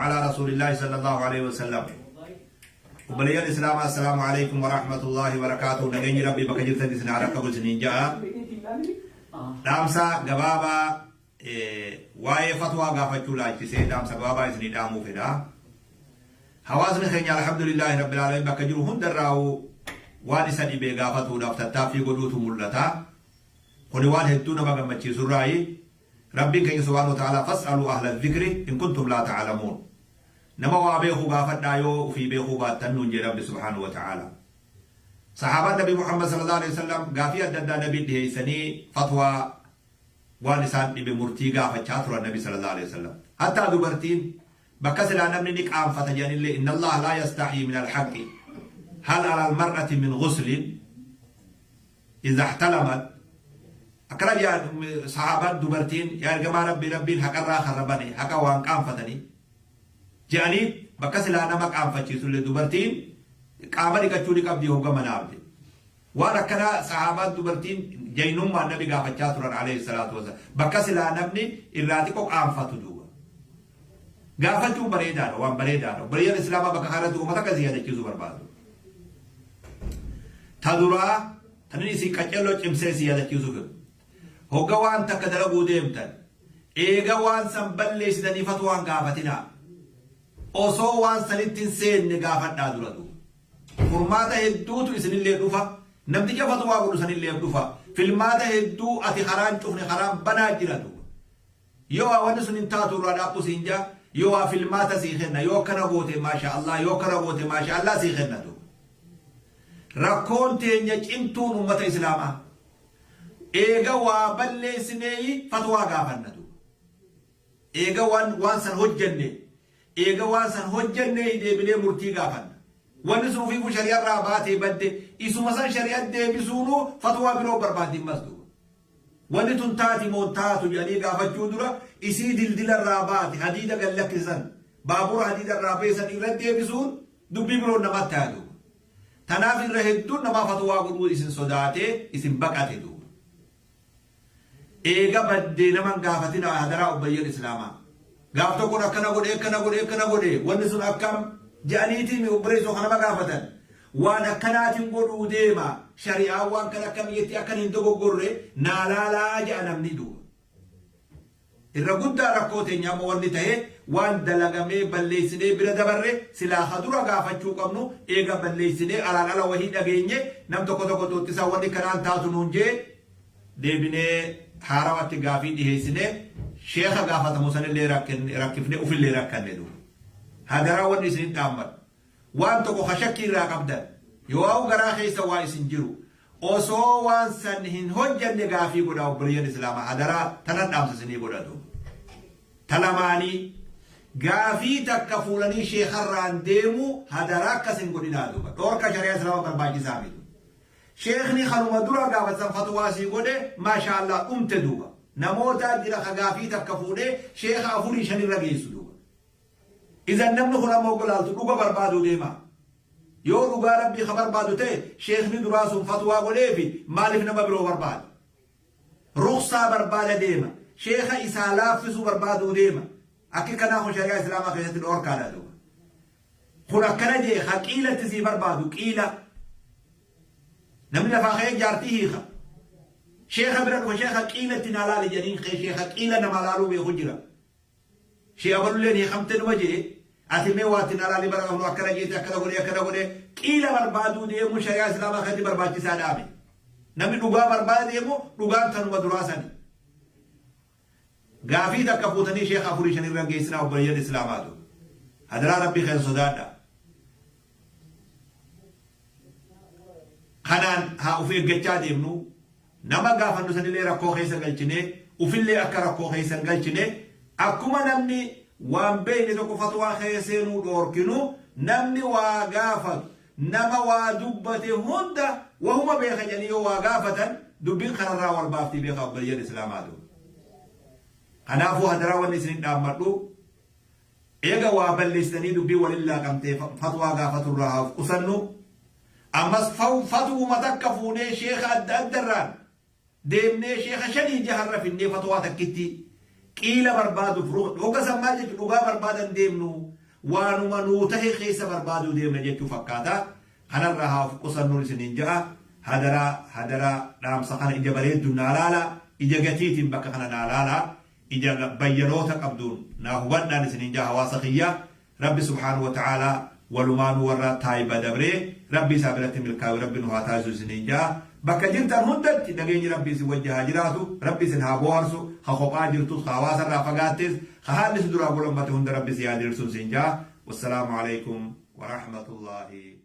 على رسول الله صلى الله عليه وسلم. Obboleeyyan Islaamaa, assalaamu alaikum wa rahmatullahi wa barakaatuh. Nageenyi Rabbii bakka jirtan isin haa dhaqqabu isiniin ja'a. Dhaamsa gabaabaa waa'ee fatwaa gaafachuu laalchisee dhaamsa gabaabaa isinii dhaamuu fedha. Hawaasni keenya, alhamdulillahi rabbil aalamiin, bakka jiru hundarraa'u waan isa dhibee gaafatuudhaaf tattaaffii godhuutu mul'ata. Kuni waan hedduu nama gammachiisurraayi. Rabbiin keenya subhaanahu wa ta'aalaa, "Fas'aluu ahla dhikri in kuntum laa ta'lamuun." Nama waa beekuu gaafadhaa yoo ufii beekuu baattan nuun jee Rabbi subhaanahu wa ta'aalaa. Sahaabaan Nabi Muhammad sallallahu alaihi wasallam gaafii adda addaa Nabii dhiheessanii fatwaa, waan isaan dhibe murtii gaafachaa turan Nabi sallallahu alaihi wasallam. Hattaa dubartiin bakka silaa namni ni qaanfata jedhanillee, inna Allah laa yastahyii min alhaqqi, hal ala almar'ati min ghuslin idha ihtalamat, akkana yaa sahaabaan. Dubartiin, "Yaa ergamaa Rabbii, Rabbiin haqarraa karrabane, haqa waan qaanfatanii," jedhanii, bakka silaa nama qaanfachiisullee dubartiin qaama dhiqachuu ni qabdi hogga manaabde. Waan akkanaa sahaabaan dubartiin jaynummaan Nabi gaafachaa turan alayhi salaatu wasalaam. Bakka silaa namni irraa xiqqoo qaanfatu duuba. Gaafachuun bareedaadha, waan bareedaadha. Obboleeyyan Islaamaa, bakka kanatti uummata akkasii yaadachiisuu barbaadu. Ta duraa tanin isin qaccelloo cimsee isin yaadachiisuu fedhu. Hogga waan takka dalaguu deemtan, eega waan san balleessitanii fatwaan gaafatinaa. Osoo waan sanitti hin seenne gaafadhaa dura duuba. Furmaata hedduutu isinillee dhufa. Namticha fatwaa godhu sanillee dhufa. Filmaata hedduu ati karaan cufne karaan banaa jira duuba. Yoo waa wanni sun hin taatu irraa dhaabbu siin jaa, yoo waa filmaata sii kenna, yoo akkana goote maasha Allah, yoo akkana goote maasha Allah sii kenna duuba. Rakkoon teenya cimtuun ummata Islaamaa, eega waa balleessineeyi fatwaa gaafanna duuba. Eega waan san hojjenne, eega waan san hojjennee deebinee murtii gaafanna. Wanni sun ofiifuu shari'arraa baatee badde, isuma san shari'a deebisuunuu fatwaa biroo barbaaddi ammas duuba. Wanni tun taati moo taatu jedhanii gaafachuu dura, isii dildilarraa baate, hadiida gad lakkisan, baabura hadiidarraa beesan irra deebisuun dubbii biroon namatti haa duuba. Tanaaf irra hedduun namaa fatwaa godhuu isin sodaatee isin baqate duuba. Eega baddee naman gaafatina hadaraa, obboleeyyan Islaamaa. Gaaf tokkoon akkana godhe, akkana godhe, akkana godhe, wanni sun akkam jedhaniitii mi obboleessoo kanama gaafatan. Waan akkanaatiin godhuu deema, shari'aan waan kana akkam jetti, akkan hin dogoggorre naa laalaa jedha namni duuba. Irra guddaa rakkoo teenya amma wanni ta'e, waan dalagamee balleessinee bira dabarre, silaa ka dura gaafachuu qabnu, eega balleessinee alaan ala wahii dhageenye, nam tokko tokko xuuxxisaa wanni kanaan taatu nuun jee, deebinee haarawatti gaafii dhiheessinee sheeka gaafatamu sanillee rakkifnee ufillee rakkanne duuba. Hadaraa, wanni isin dhaammadhu, waan tokko ka shakkii irraa qabdan yoo ha'u garaa keessa waa isin jiru, osoo waan san hin hojjanne gaafii godhaa, obboleeyyan Islaamaa, hadaraa tanan dhaamsa isinii godhatu. Ta lamaanii, gaafii takka fuulanii sheekarraan deemuu hadaraa akkas hin godhinaa duuba. Dhoorka shari'aa Islaamaa barbaachisaa miti. Sheekni kanuma dura gaafatan fatwaa sii godhe, maasha Allah, dhumte duuba. Namoota jira ka gaafii takka fuudhee sheeka afurii shanirra geessu duuba. Idan namni kun amma ogolaaltu dhuga barbaaduu deema. Yoo dhugaa Rabbii ka barbaadu ta'e, sheekni duraa sun fatwaa godheefi maaliif nama biroo barbaada? Ruksaa barbaada deema. Sheeka isaa laaffisuu barbaaduu deema. Akki kanaa kun shari'aa Islaamaa keessatti dhoorkaadha duuba. Kun akkana jee ha qiilatti sii barbaadu qiila. Namni lafaa ka'ee jaartii hiika. Sheeka bira dhufa, sheeka qiilatti naa laali jedhaniin, sheeka qiila namaa laaluu beeku jira. Shee abalulleen hiikamte numa jee, ati mee waatti na laali, bara qabnu akkana jeete, akkana godhee, akkana godhee, qiila barbaaduu deemuu shari'aa Islaamaa keessatti barbaachisaa dhaame. Namni dhugaa barbaada deemu dhugaan tanuma duraa sani. Gaafii takka fuutanii sheeka afurii shanirra geessinaa, obboleeyyan Islaamaatu. Hadaraa Rabbii keessa sodaadha. Kanaan haa of eeggachaa deemnu. Nama gaafannu sanillee rakkoo keessa galchine, ufillee akka rakkoo keessa hin galchine, akkuma namni waan beekne tokko fatwaa keessa seenuu dhoorkinu, namni waa gaafatu nama waa dubbate hunda wahuma beeka jedhanii yoo waa gaafatan, dubbiin kanarraa wal baaftii beeka, obboleeyyan Islaamaatu. Kanaafuu hadaraa, wanni isin dhaammadhu, eega waa balleessitanii dubbii walin laaqamtee fatwaa gaafaturraa haa of qusannu. Ammas fatwuma takka fuunee sheeka adda addarraan deemnee sheeka shanii jaharra finnee fatwaa takkitti Qiila barbaaduuf hogga san maal jechuun dhugaa barbaadan deemnu, waanuma nuu tahe keessa barbaaduu deemna jechuu fakkaata. Kanarraa haa of qusannuun isiniin ja'a. Hadaraa hadaraa, dhaamsa kana ija bareedduun naa laala, ija gatiitiin bakka kana naa laala, ija bayyanoota qabduun naa hubadhaan isiniin ja'a. Hawaasa kiyya, Rabbi subhaanahu wa ta'aalaa walumaanuu warra taayiba dabree Rabbi isaa biratti milkaawe Rabbi nu haa taasisu isiniin ja'a. Bakka jirtan hundatti nageenyi Rabbi isin wajji haa jiraatu, Rabbi isin haa booharsu, ka kophaa jirtus, ka hawaasa irraa fagaattes, ka haalli si duraa golommate hunda Rabbi si haa diriirsun siin ja'a. Wassalaamu alaikum wa rahmatullaahi.